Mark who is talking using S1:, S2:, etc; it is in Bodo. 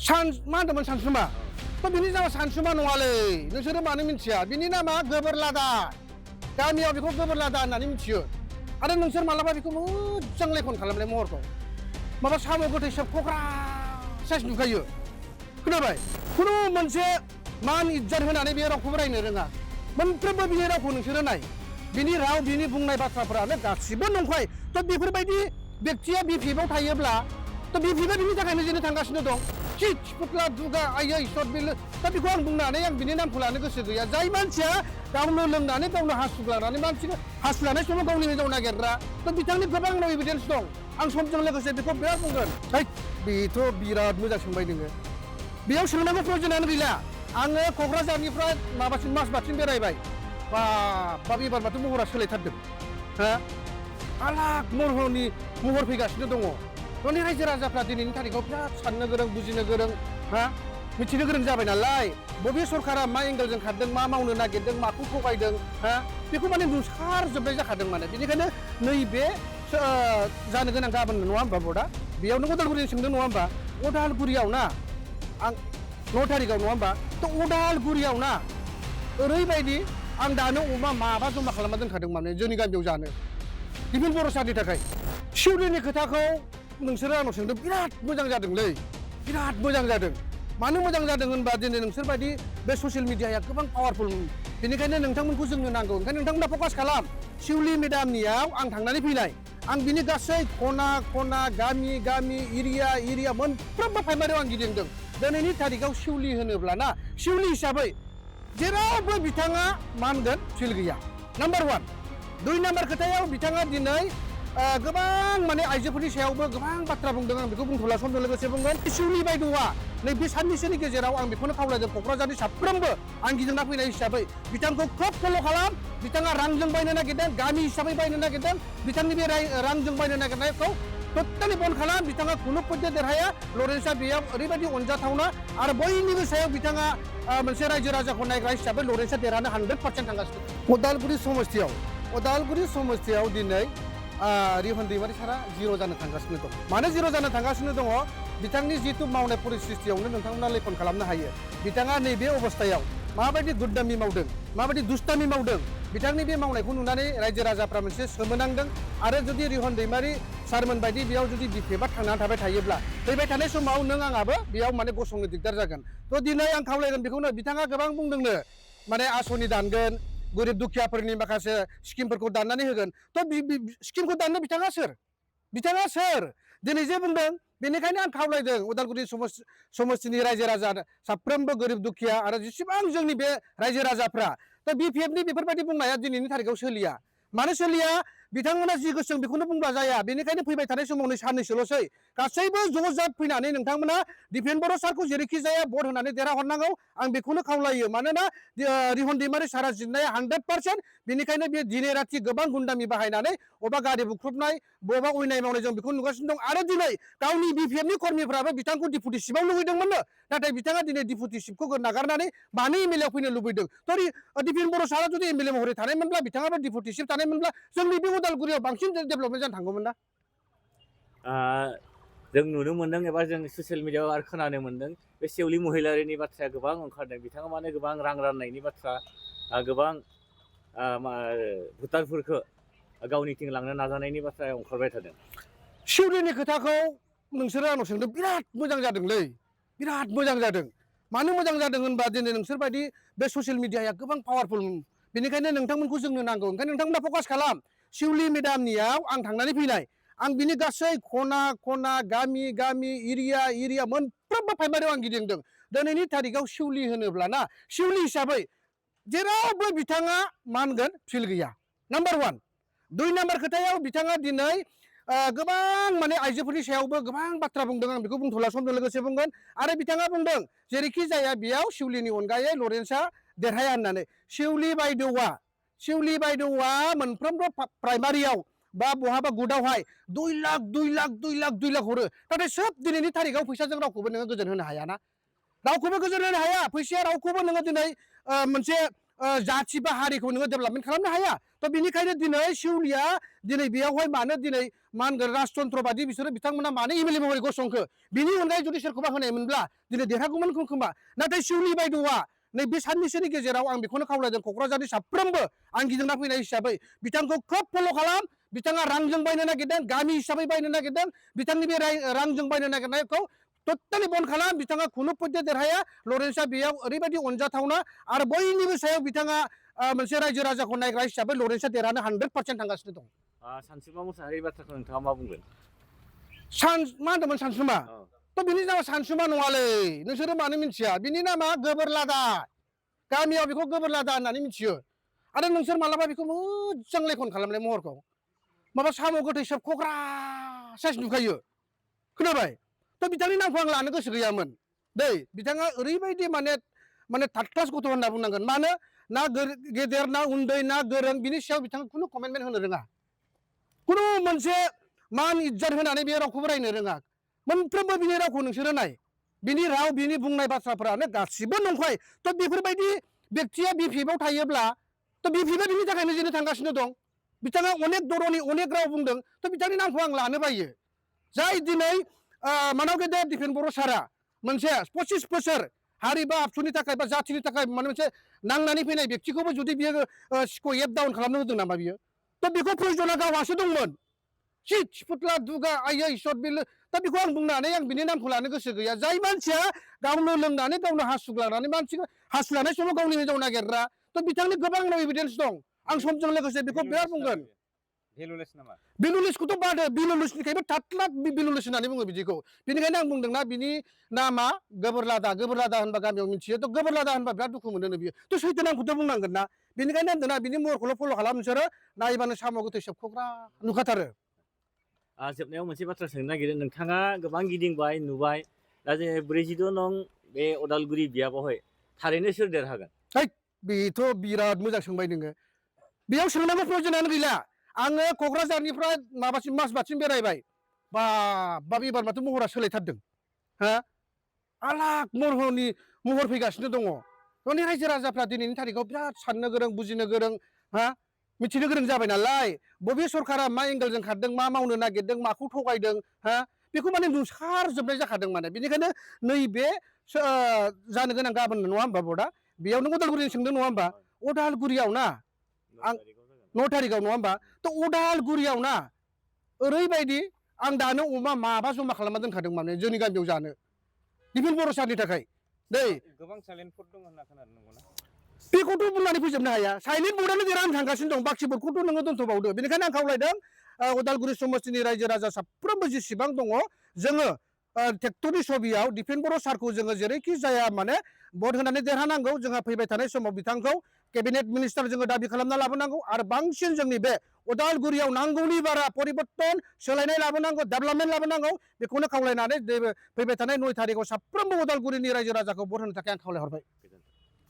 S1: मा होनदोंमोन सानसुमा बिनि नामा सानसुमा नङालै नोंसोरो मानो मिथिया बिनि नामा गोबोरलादा गामियाव बेखौ गोबोरलादा होननानै मिथियो आरो नोंसोर मालाबा बेखौ मोजां लेखन खालामलाय महरखौ माबा साम' गोथै सोबख'ग्रा साइस नुखायो खोनाबाय खुनु मोनसे मान इज्जत होनानै बे रावखौबो रायनो रोङा मोनफ्रोमबो बिनि रावखौ नोंसोरो नाय बिनि राव बिनि बुंनाय बाथ्राफोरानो गासिबो नंखाय बेफोरबायदि बेक्तिया बिपिएफआव थायोब्ला बिपिएफआ बिनि थाखायनो जेनो थांगासिनो दं चिट पुतला दुगा आयै सट बिलो बेखौ आं बुंनानै आं बिनि नामखौ लानो गोसो गैया जाय मानसिया गावनो लोंनानै गावनो हासुग्लानानै मानसिखौ हासुलानाय समाव गावनि हिनजाव नागिरग्रा बिथांनि गोबां एभिडेन्स दं आं समजों लोगोसे बेखौ बिराद बुंगोन बेथ' बिराद मोजां सोंबाय नोङो बेयाव सोंनांगौ प्रयजनानो गैला आङो क'क्राझारनिफ्राय माबासिम मासबादसिम बेरायबाय बाब एबारबाथ' महरा सोलायथारदों हा आलाग महरनि महर फैगासिनो दङ न'नि रायजो राजाफ्रा दिनैनि थारिखआव बिराद साननो गोरों बुजिनो गोरों हा मिथिनो गोरों जाबाय नालाय बबे सरकारा मा एंगेलजों खारदों मा मावनो नागिरदों माखौ थगायदों हा बेखौ माने नुसारजोबनाय जाखादों माने बेनिखायनो नैबे जानो गोनां गाबोन नङा होमबा बर्डआ बेयाव नों उदालगुरिनि सोंदों नङा होमबा उदालगुरियाव ना आं 9 तारिखआव नङा होमबा उदालगुरियाव ना ओरैबायदि आं दानो अमा माबा जमा खालामना दोनखादों माने जोंनि गामियाव जानो दिफेन बर' सारनि थाखाय सिउरिनि खोथाखौ नोंसोरो आंनाव सोंदों बिराद मोजां जादोंलै बिराद मोजां जादों मानो मोजां जादों होनबा दिनै नोंसोर बायदि बे ससियेल मिडियाया गोबां पावारफुल बेनिखायनो नोंथांमोनखौ जोंनो नांगौ ओंखायनो नोंथांमोना फकास खालाम सिउलि मेदामनियाव आं थांनानै फैनाय आं बिनि गासै खना खना गामि गामि एरिया मोनफ्रोमबो प्राइमारियाव आं गिदिंदों दिनैनि तारिखआव सिउलि होनोब्ला ना सिउलि हिसाबै जेरावबो बिथाङा मा होनगोन फिल गैया नाम्बार 1 2 नाम्बार खोथायाव बिथाङा दिनै गोबां माने आइजोफोरनि सायावबो गोबां बाथ्रा बुंदों आं बेखौ बुंथ'ला समजों लोगोसे बुंगोन सिउलि बायद'आ नैबे साननैसोनि गेजेराव आं बेखौनो खावलायदों क'क्राझारनि साफ्रोमबो आं गिदिंना फैनाय हिसाबै बिथांखौ खोब फल' खालाम बिथाङा रांजों बायनो नागिरदों गामि हिसाबै बायनो नागिरदों बिथांनि बे रांजों बायनो नागिरनायखौ टटेलि बन्द खालाम बिथाङा खुनु पद्य देरहाया लरेन्सआ बेयाव ओरैबायदि अनजाथावना आरो बयनिबो सायाव बिथाङा मोनसे रायजो राजाखौ नायग्रा हिसाबै लरेन्सआ देरहानो 100% थांगासिनो उदालगुरि समस्तियाव दिनै रिहन दैमारि सारा जिर' जानो थांगासिनो दं मानो जिर' जानो थांगासिनो दङ बिथांनि जिथु मावनाय परिस्थितियावनो नोंथांमोना लेखन खालामनो हायो बिथाङा नैबे अबस्थायाव माबायदि गुद्दामि मावदों माबायदि दुस्तामि मावदों बिथांनि बे मावनायखौ नुनानै रायजो राजाफ्रा मोनसे सोमोनांदों आरो जुदि रिहन दैमारि सारमोन बायदि बेयाव जुदि बिपिएफआ थांनानै थाबाय थायोब्ला फैबाय थानाय समाव नों आंहाबो बेयाव माने गसंनो दिगदार जागोन दिनै आं खावलायगोन बेखौनो बिथाङा गोबां बुंदोंनो माने आसनि दानगोन गोरिब दुखियाफोरनि माखासे स्किमफोरखौ दाननानै होगोन स्किमखौ दाननो बिथाङा सोर दिनै जे बुंदों बेनिखायनो आं खावलायदों उदालगुरि समस्तिनि रायजो राजा साफ्रोमबो गोरिब दुखिया आरो जेसेबां जोंनि बे रायजो राजाफ्रा बिपिएफनि बेफोरबायदि बुंनाया दिनैनि तारिखआव सोलिया मानो सोलिया बिथांमोना जि गोसो बेखौनो बुंब्ला जाया बेनिखायनो फैबाय थानाय समाव नै साननैसोल'सै गासैबो ज' जाब फैनानै नोंथांमोना दिफेन बर' सारखौ जेरैखि जाया भट होनानै देरहाहरनांगौ आं बेखौनो खावलायो मानोना रिहन दैमारि सारा जितनाया 100% बेनिखायनो बे दिनै राति गोबां गुन्दामि बाहायनानै अबा गारि बुख्रुबनाय बबा अयनाय मावनाय जों बेखौ नुगासिनो दं आरो दिनै गावनि बिपिएफनि कर्मिफ्राबो बिथांखौ डिपुटि चिफआव लुबैदोंमोननो नाथाय बिथाङा दिनै डिपुटि चिफखौ नागारनानै मानो एमएलएआव फैनो लुबैदों दिफेन बर' सारा जुदि एमएलए महरै थानायमोनब्ला बिथाङाबो डिपुटि चिफ थानायमोनब्ला जोंनि बे उदालगुरियाव बांसिन डेभेलपमेन्ट जानो थांगौमोन ना
S2: जों नुनो मोन्दों एबा जों ससियेल मिडियायाव आरो खोनानो मोन्दों बे सेउलि महिलारिनि बाथ्राया गोबां ओंखारदों बिथाङा माने गोबां रां राननायनि बाथ्रा गोबां भुटानफोरखौ गावनिथिं लांनो नाजानायनि बाथ्राया ओंखारबाय थादों
S1: सिउरिनि खोथाखौ नोंसोरो आंनाव सोंदों बिराद मोजां जादोंलै बिराद मोजां जादों मानो मोजां जादों होनबा दिनै नोंसोरबायदि बे ससियेल मिडियाया गोबां पावारफुल बेनिखायनो नोंथांमोनखौ जोंनो नांगौ ओंखायनो नोंथांमोना फकास खालाम सिउलि मेदामनियाव आं थांनानै फैनाय आं बिनि गासै खना खना गामि गामि एरिया मोनफ्रोमबो प्राइमारियाव आं गिदिंदों दिनैनि तारिखआव सिउलि होनोब्ला ना सिउलि हिसाबै जेरावबो बिथाङा मा होनगोन फिल गैया नाम्बार 1 2 नाम्बार खोथायाव बिथाङा दिनै गोबां माने आइजोफोरनि सायावबो गोबां बाथ्रा बुंदों आं बेखौ बुंथ'ला समजों लोगोसे बुंगोन आरो बिथाङा बुंदों जेरैखि जाया बेयाव सिउलिनि अनगायै लरेन्सआ देरहाया होननानै सिउलि बायद'आ मोनफ्रोमबो प्राइमारियाव बा बहाबा गुदावहाय 2 लाख हरो नाथाय सोब दिनैनि तारिखआव फैसाजों रावखौबो नोङो गोजोन होनो हायाना रावखौबो गोजोन होनो हाया फैसाया रावखौबो नोङो दिनै मोनसे जाथि बा हारिखौ नोङो डेभेलपमेन्ट खालामनो हाया थ' बेनिखायनो दिनै शिवलिया दिनै बेयावहाय मानो दिनै मा होनगोन राजतन्त्र बादि बिसोरो बिथांमोना मानो एमएलए महरै गसंखो बिनि अनगायै जुदि सोरखौबा होनायमोनब्ला दिनै देरहागौमोन खोमा नाथाय शिवलि बायद'आ नैबे साननैसोनि गेजेराव आं बेखौनो खावलायदों क'क्राझारनि साफ्रोमबो आं गिदिंना फैनाय हिसाबै बिथांखौ खोब फल' खालाम बिथाङा रांजों बायनो नागिरदों गामि हिसाबै बायनो नागिरदों बिथांनि बे रांजों बायनो नागिरनायखौ टटेलि बन्द खालाम बिथाङा खुनु पद्य देरहाया लरेन्सआ बेयाव ओरैबायदि अनजाथावना आरो बयनिबो सायाव बिथाङा मोनसे रायजो राजाखौ नायग्रा हिसाबै लरेन्सआ देरहानो 100% थांगासिनो दं
S2: सानसुमा मुसाहारि बाथ्राखौ नोंथाङा मा बुंगोन
S1: मा होनदोंमोन सानसुमा थ' बिनि नामा सानसुमा नङालै नोंसोरो मानो मिथिया बिनि नामा गोबोरलादा गामियाव बेखौ गोबोरलादा होननानै मिथियो आरो नोंसोर मालाबा बेखौ मोजां लेखन खालामलाय महरखौ माबा साम' गोथै सोबख'ग्रा साइस नुखायो खोनाबाय थ' बिथांनि नामखौ आं लानो गोसो गैयामोन दै बिथाङा ओरैबायदि माने थार्ड क्लास गथ' होनना बुंनांगोन मानो ना गेदेर ना उन्दै ना गोरों बिनि सायाव बिथाङा खुनु कमेन्टमेन्ट होनो रोङा खुनु मोनसे मान इज्जत होनानै बे रावखौबो रायनो रोङा मोनफ्रोमबो बिनि रावखौ नोंसोरो नाय बिनि राव बिनि बुंनाय बाथ्राफोरानो गासिबो नंखाय थ' बेफोरबायदि बेक्तिया बिपिएफआव थायोब्ला थ' बिपिएफआ बिनि थाखायनो जेनो थांगासिनो दं बिथाङा अनेक दरनि अनेक राव बुंदों थ' बिथांनि नामखौ आं लानो बायो जाय दिनै मानाव गेदेर दिपेन बर' सारा मोनसे 25 बोसोर हारि बा आबसुनि थाखाय बा जाथिनि थाखाय माने मोनसे नांनानै फैनाय बेक्तिखौबो जुदि बियो सिख' एप डाउन खालामनो होदों नामा बियो थ' बेखौ प्रयजना गावहासो दंमोन सिफुथला दुगा आयै सत बिलो दा बेखौ आं बुंनानै आं बिनि नामखौ लानो गोसो गैया जाय मानसिया गावनो लोंनानै गावनो हासुग्लानानै मानसिखौ हासुलानाय समाव गावनि हिनजाव नागिरग्रा थ' बिथांनि गोबां एभिडेन्स दं आं समजों लोगोसे बेखौ बिराद बुंगोन बिलुलिसखौथ' बादो बिलुलिसनिखायबो थाथ्ला बिलुलिस होननानै बुङो बिदिखौ बेनिखायनो आं बुंदोंना बिनि नामा गोबोरलादा होनबा गामियाव मिथियो थ' गोबोरलादा होनबा बिराद दुखु मोनो बियो थ' सैथो नामखौथ' बुंनांगोन ना बेनिखायनो होनदोंना बिनि महरखौल' फल' खालाम नोंसोरो नायबानो साम' गोथै सोबख'ग्रा नुखाथारो
S2: जोबनायाव मोनसे बाथ्रा सोंनो नागिरदों नोंथाङा गोबां गिदिंबाय नुबाय दा जोङो 46 नं बे अदालगुरि बियाबावहाय थारैनो सोर देरहागोन
S1: बेथ' बिराद मोजां सोंबाय नोङो बेयाव सोंनांगौ प्रयजनानो गैला आङो क'क्राझारनिफ्राय माबासिम मासबादसिम बेरायबाय बाब एबार माथो महरा सोलायथारदों हा आलाग महर फैगासिनो दङ न'नि रायजो राजाफ्रा दिनैनि थारिखआव बिराद साननो गोरों बुजिनो गोरों हा मिथिनो गोरों जाबाय नालाय बबे सरकारा मा एंगेलजों खारदों मा मावनो नागिरदों माखौ थगायदों हा बेखौ माने नुसारजोबनाय जाखादों माने बेनिखायनो नैबे जानो गोनां गाबोन नङा होमबा भटआ बेयाव नों उदालगुरिनि सोंदों नङा होमबा उदालगुरियाव ना आं 9 थारिखआव नङा होमबा थ' उदालगुरियाव ना ओरैबायदि आं दानो अमा माबा जमा खालामना दोनखादों माने जोंनि गामियाव जानो दिपेन बर' सारनि थाखाय दै
S2: गोबां साइलेन्ट दं होनना खोनादों नंगौना
S1: बेखौथ' बुंनानै फोजोबनो हाया साइलेन्ट बर्डआनो देरहानो थांगासिनो दं बाखि बर्डखौथ' नोङो दोनथ'बावदो बेनिखायनो आं खावलायदों उदालगुरि समस्तिनि रायजो राजा साफ्रोमबो जेसेबां दङ जोङो ट्रेक्टरनि सबियाव दिपेन बर' सारखौ जोङो जेरैखि जाया माने भट होनानै देरहानांगौ जोंहा फैबाय थानाय समाव बिथांखौ केबिनेट मिनिस्टार जोङो दाबि खालामना लाबोनांगौ आरो बांसिन जोंनि बे उदालगुरियाव नांगौनि बारा परिबर्तन सोलायनाय लाबोनांगौ डेभेलपमेन्ट लाबोनांगौ बेखौनो खावलायनानै फैबाय थानाय 9 थारिखआव साफ्रोमबो उदालगुरिनि रायजो राजाखौ भट होनो थाखाय आं खावलायहरबाय